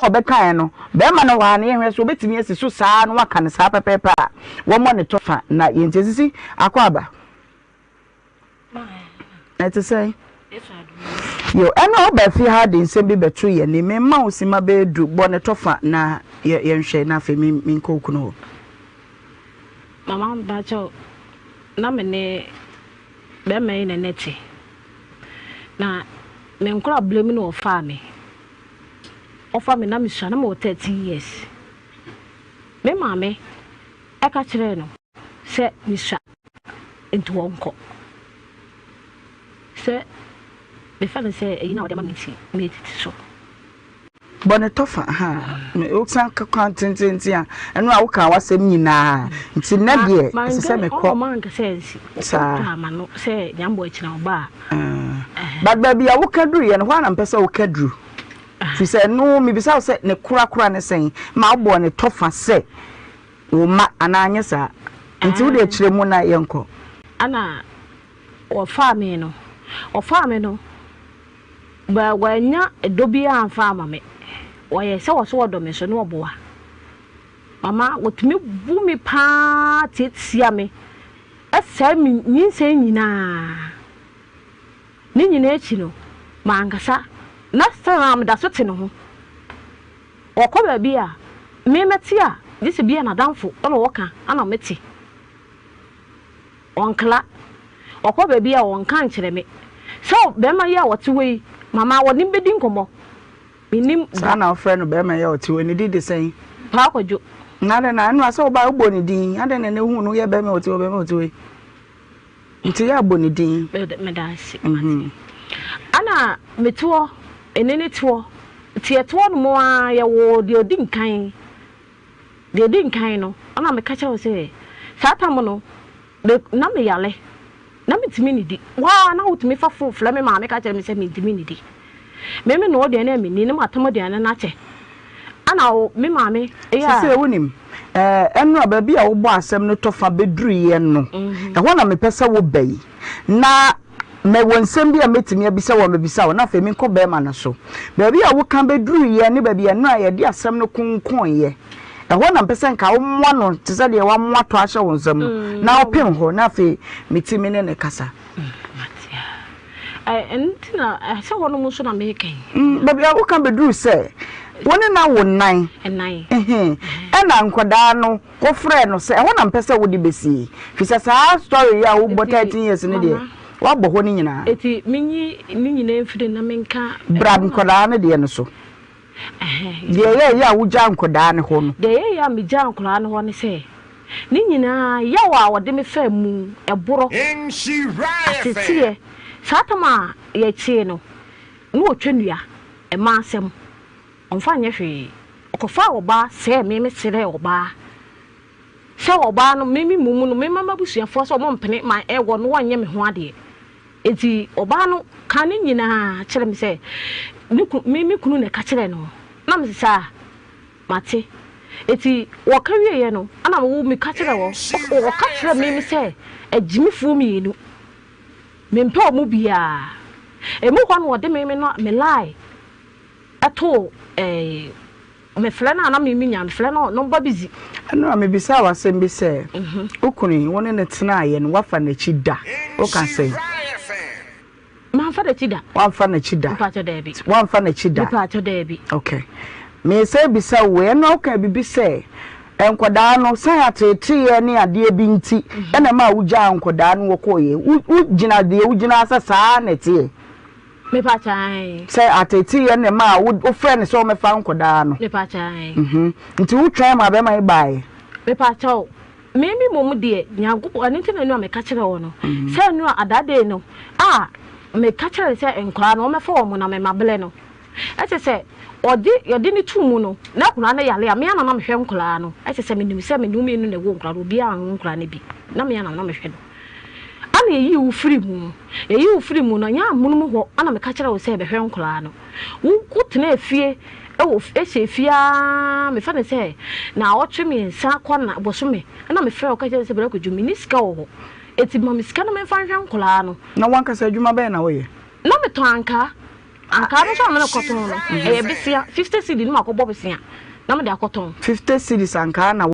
a ɔbɛkaeɛ no, bɛrima no hɔ ara no yɛnhwɛ sɛ ɔbɛtumi asi so saa na waka no saa pɛpɛɛpɛ a, wɔmmɔ ne tɔfa na yɛntie. Sisi, akɔ aba. Ɛte sɛn? Yo, ɛno a woba fie ha de nsɛm bi bɛto yɛn anim. Memma wo sima bɛyɛ du, bɔ ne tɔfa na yɛnhwɛ na afei menkɔ wo kunu hɔ. Mama mpakyɛw, na me ne bɛrima yi na na ɛte. Na me nkorabere mu na ɔfaa me. Ɔfa me na mesua, na mewɔ 13 years. Me maame ɛka kyerɛɛ no sɛ mesua nti ɔnkɔ. Sɛ mefa no sɛ eyi na ɔde ama me nti metete so. Bɔ ne tɔfa ha wosan ka kwan tententen a ɛno a woka w'asɛm nyinaa nti nnɛ deɛ ɛsɛ sɛ mekɔ. Ɔma anka sɛ nsi saa ama no sɛ nyambɔ akyina ɔba a. But baabi a woka duru yɛ no hɔ a na mpɛ sɛ woka duru. Firi sɛ ɛno mebisa wo sɛ ne korakora ne sɛn ma wobɔɔ ne tɔfa sɛ wo mma anaa anyɛ saa? Nti wo deɛ kyerɛ mu na yɛnkɔ. Ɛna wɔfaa me no, wɔfaa me no, bɛ wɔannya dɔ biara amfa ama me. Wɔyɛ sɛ wɔso wɔdɔ me so na wɔboa. Mama wɔtumi bu me paa tiatia me, ɛsɛe me nyinsɛn nyinaa. Ne nyinaa akyi no, mankasa, na still a meda so te ne ho. Ɔkɔ baabi a, me mɛte a, gye sɛ bi a n'adamfo na ɔka na mete. Ɔnkla. Ɔkɔ baabi a, ɔnka nkyerɛ me. Sɛ bɛrima yi a ɔte hɔ yi, mama ɔne me bɛdi nkɔmmɔ. Mennim da. Saa na wofrɛ no bɛrima yi a ɔte hɔ yi, ne din de sɛn? Paa Kwadwo. Na adɛn na, ɛno a sɛ wobae wobɔɔ ne din, adɛn na ɛnɛ wohuu no woyɛ bɛrima a ɔte hɔ, bɛrima a ɔte hɔ yi? Nti yɛ abɔ ne din. Meda ase. Ana mete hɔ, ɛne ne te hɔ. Nti yɛte hɔ nom ara yɛwoo deɛ ɔdi nkan. Deɛ ɔdi nkan no, ɛna meka kyerɛ wo sɛ saa tam no, na meyare. Na mentumi nnidi. Waa na wotumi fa fon frɛ me maame ka kyerɛ me sɛ mentumi nnidi. Me menoa aduane a menni na matam aduane no akyɛ. Ɛna me maame yɛ a. Sesei wonim, ɛɛ, ɛnora baabi a wobɔ asɛm no tɔfa bɛduruiɛ no, ɛhɔ na mepɛ sɛ woba yi. Na mewɔ nsɛm bi a mɛtumi abisa wo a mɛbisa wo, na afei menkɔ bɛrima no so. Baabi a woka bɛduruiɛ ne baabi a ɛnora yɛde asɛm no konkoeɛ, ɛhɔ na mepɛ sɛ nka womoa no te sɛ deɛ woamoa tɔ ahyɛ wo nsam no, na wopem hɔ, na afei metumi ne no kasa. Mate a. Ɛno nti na sɛ hɔnom nso na meka yi. Baabi a woka bɛduru sɛ wo ne no awo nnan. Nnan. Ɛna nkwadaa no wofrɛɛ no sɛ ɛhɔ na mpɛ sɛ wode bɛsie. Firi sɛ saa story yi a wobɔ 13 years no deɛ woabɔ hɔ no nyinaa. Eti menyi ne nyinaa mfiri na menka. Bra nkwadaa no deɛ no so. Deɛ ɛyɛeɛ a wogyaa nkwadaa no hɔ no. Deɛ ɛyɛeɛ a megyaa nkwadaa no hɔ ne sɛ, ne nyinaa yaw a wɔde me faa mu, ɛborɔ, ateteɛ, saa tam a yɛkyee no, na ɔtwa nnua, mmaa asɛm, ɔmfa nyɛ hwee. Ɔkɔfaa ɔbaa sɛɛ me, mesrɛɛ ɔbaa sɛ ɔbaa no, me me mmom no, memma m'abusuafoɔ sɛ wɔmpene ma ɛwɔ no wɔnyɛ me ho adeɛ. Enti ɔbaa no kaa ne nyinaa kyerɛɛ me sɛ ne kunu, me me kunu na ɛka kyerɛɛ no. Na mese saa, mate. Enti wɔka wieeɛ no, ɛna wo meka kyerɛɛ wɔ, wɔka kyerɛɛ me me sɛ agyimifoɔ mmienu, mempɛ wɔn biara. Emu hɔ na wɔde me me no me lie too ɛɛ. Mefrɛ no a na me menya mefrɛ no no ba busy. Ɛno a mebisaa wo asɛm bi sɛ, wo kunu yi, wo ne no tenaeɛ no, woafa n'akyi da? Woka sɛn? Mamfa n'akyi da. Woamfa n'akyi da? Mepakyɛ daabi. Woamfa n'akyi da? Mepakyɛ daabi. Okay. Mesan bisa wo wei, ɛno a wokaa biribi sɛ nkwadaa no san ateeteeɛ ne adeɛ bi nti ɛna ɛmaa wogyaa nkwadaa no wɔkɔeɛ. Wogyina deɛ wogyina sɛ saa na ɛteɛ? Mepakyɛ ae. Sɛ ateeteeɛ na ɛmaa wo wofrɛ no sɛ ɔmmɛfa nkɔdaa no. Mepakyɛ ae. Mhm. Nti wotwɛn ma bɛrima yi baeɛ? Mepakyɛ wo, me me mmom deɛ Nyankopɔn, ɛno nti na ɛno a meka kyerɛ wo no, sɛ ɛno a that day no a meka kyerɛ no sɛ nkwadaa no ɔmmɛfa wɔn na me mabrɛ no, ɛkyɛ sɛ ɔde yɛde no to mu no na akwadaa no yare a, me ara na na mehwɛ nkwadaa no, ɛkyɛ sɛ menim sɛ me ne wo mmienu na ɛwɔ nkwadaa no, obiara anwo nkwadaa no bi, na me ara na na mehwɛ no. Ana yɛyii wo firii mu. Yɛyii wo firii mu no, ɛnyɛ amonom hɔ na meka kyerɛɛ wo sɛ bɛhwɛ nkwadaa no. Wo wotenaa fie wɔ hyɛɛ fie ara, mefa no sɛ naawɔtwe mmiɛnsa kɔ na bosome, ɛna mefrɛɛ wo ka kyerɛɛ wo sɛ Bra Kwadwo, menni sika wɔ hɔ, enti ma me sika na memfa nhwɛ nkwadaa no. Na w'ankasa adwuma bɛn na woyɛ? Na metɔn ankaa. Ankaa no nso a mene kɔtɔn no, ɛyɛ besea, 50 cedi no makɔbɔ besea na mede akɔtɔn. 50 cedis ankaa na.